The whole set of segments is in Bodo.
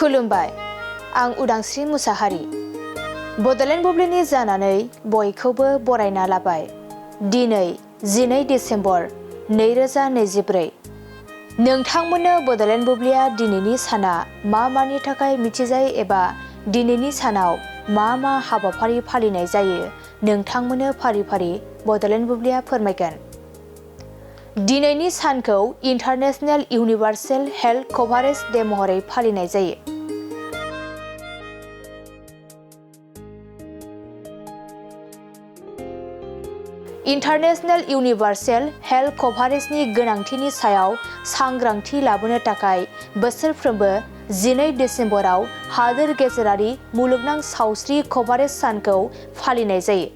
खुलुमबाय, आं उदांस्रि मुसाहारि। बड'लेण्ड बुब्लिनि जानानै बयखौबो बरायना लाबाय। दिनै 12 डिसेम्बर 2024। नोंथांमोननो बड'लेण्ड बुब्लिया दिनैनि साना मा मानि थाखाय मिथिजायो एबा दिनैनि सानाव मा मा हाबाफारि फालिनाय जायो नोंथांमोननो फारि फारि बड'लेण्ड बुब्लिया फोरमायगोन। दिनैनि सानखौ international universal health coverage day महरै फालिनाय जायो। इन्टारनेशनेल इउनिभार्सेल हेल्थ कभारेजनि गोनांथिनि सायाव सांग्रांथि लाबोनो थाखाय बोसोरफ्रोमबो 12 डिसेम्बराव हादोर गेजेरारि मुलुगनां सावस्रि कभारेज सानखौ फालिनाय जायो।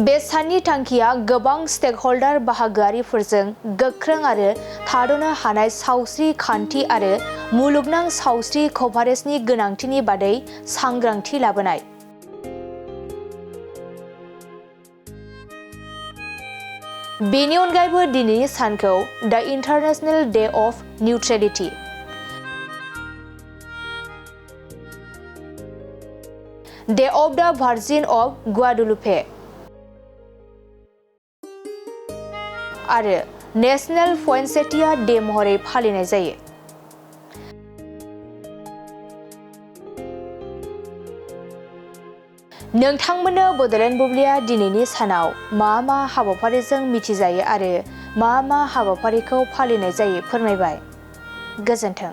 बे साननि थांखिया गोबां स्टेकहोल्डार बाहागोआरिफोरजों गोख्रों आरो थाद'नो हानाय सावस्रि खान्थि आरो मुलुगनां सावस्रि कभारेजनि गोनांथिनि बादै सांग्रांथि लाबोनाय। बेनि अनगायैबो दिनैनि सानखौ the international day of neutrality, day of the virgin of Guadalupe आरो नेशनेल पइनसेटिया डे महरै फालिनाय जायो। नोंथांमोननो बड'लेण्ड बुब्लिया दिनैनि सानाव मा मा हाबाफारिजों मिथिजायो आरो मा मा हाबाफारिखौ फालिनाय जायो फोरमायबाय। गोजोन्थों।